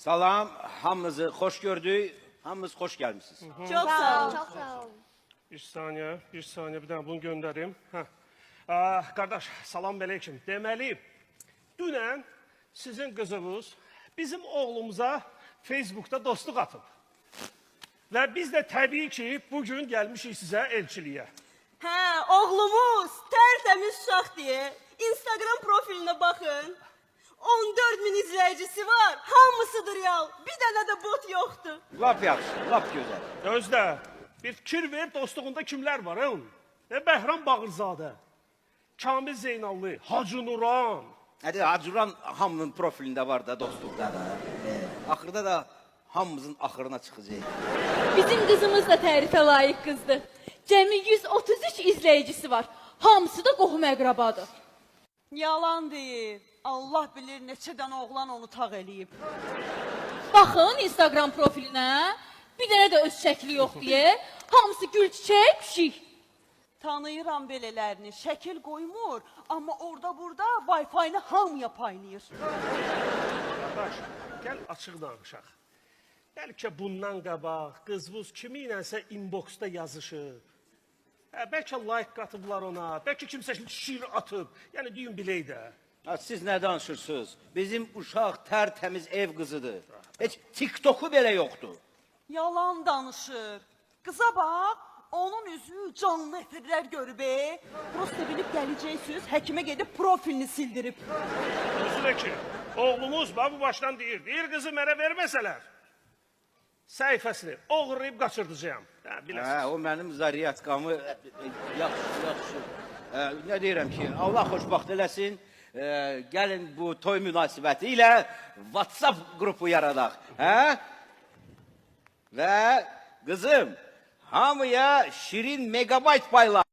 Salam, hamınızı xoş gördük. Hamınız xoş gəlmisiniz. Çox sağ ol. Çox sağ olun. Bir saniyə, bir saniyə, bir dənə bunu göndərim. Hə. Ah, qardaş, salam əleykum. Deməli, dünən sizin qızınız bizim oğlumuza Facebookda dostluq atıb. Və biz də təbii ki, bu gün gəlmişik sizə elçiliyə. Hə, oğlumuz tərtəmiz uşaq deyə Instagram profilinə baxın. 14 min izləyicisi var. Hamısıdır real. Bir dənə də bot yoxdur. Lap yaxşı, lap gözəl. Özdə bir fikir ver dostluğunda kimlər var, hə onun? E, Bəhram Bağırzadə, Kamil Zeynallı, Hacı Nuran. Hadi Hacıran hamının profilində var da, dostluqda da. Axırda da hamımızın axırına çıxacaq. Bizim qızımız da tərifə layiq qızdır. Cəmi 133 izləyicisi var. Hamısı da qohum əqrabadır. Yalan deyir. Allah bilir neçə dənə oğlan onu tağ eləyib. Baxın Instagram profilinə. Bir dənə də öz şəkli yox deyə. Hamısı gül çiçək, pişik. Tanıyıram belələrini. Şəkil qoymur, amma orada burada Wi-Fi-ni hamıya paylayır. Qardaş, gəl açıq danışaq. Bəlkə bundan qabaq qızınız kimi ilənsə inboxda yazışıb. Hə, bəlkə like qatıblar ona, bəlkə kimsə şir atıb. Yəni deyin bilək də. Ha, siz nə danışırsınız? Bizim uşaq tərtəmiz ev qızıdır. Heç TikToku belə yoxdur. Yalan danışır. Qıza bax, onun üzü canlı efirlər görüb. E. Prosta bilib gələcəksiniz, həkimə gedib profilini sildirib. Özü də ki, oğlumuz bax bu başdan deyir. Deyir qızı mənə verməsələr, səhifəsini oğurlayıb qaçırdacağam. Hə, biləsiniz. Hə, o mənim zaryatkamı yaxşı, yaxşı. Nə deyirəm ki, Allah xoşbəxt eləsin. Gəlin bu toy münasibəti ilə WhatsApp qrupu yaradaq. Hə? Və qızım, hamıya şirin megabayt payla.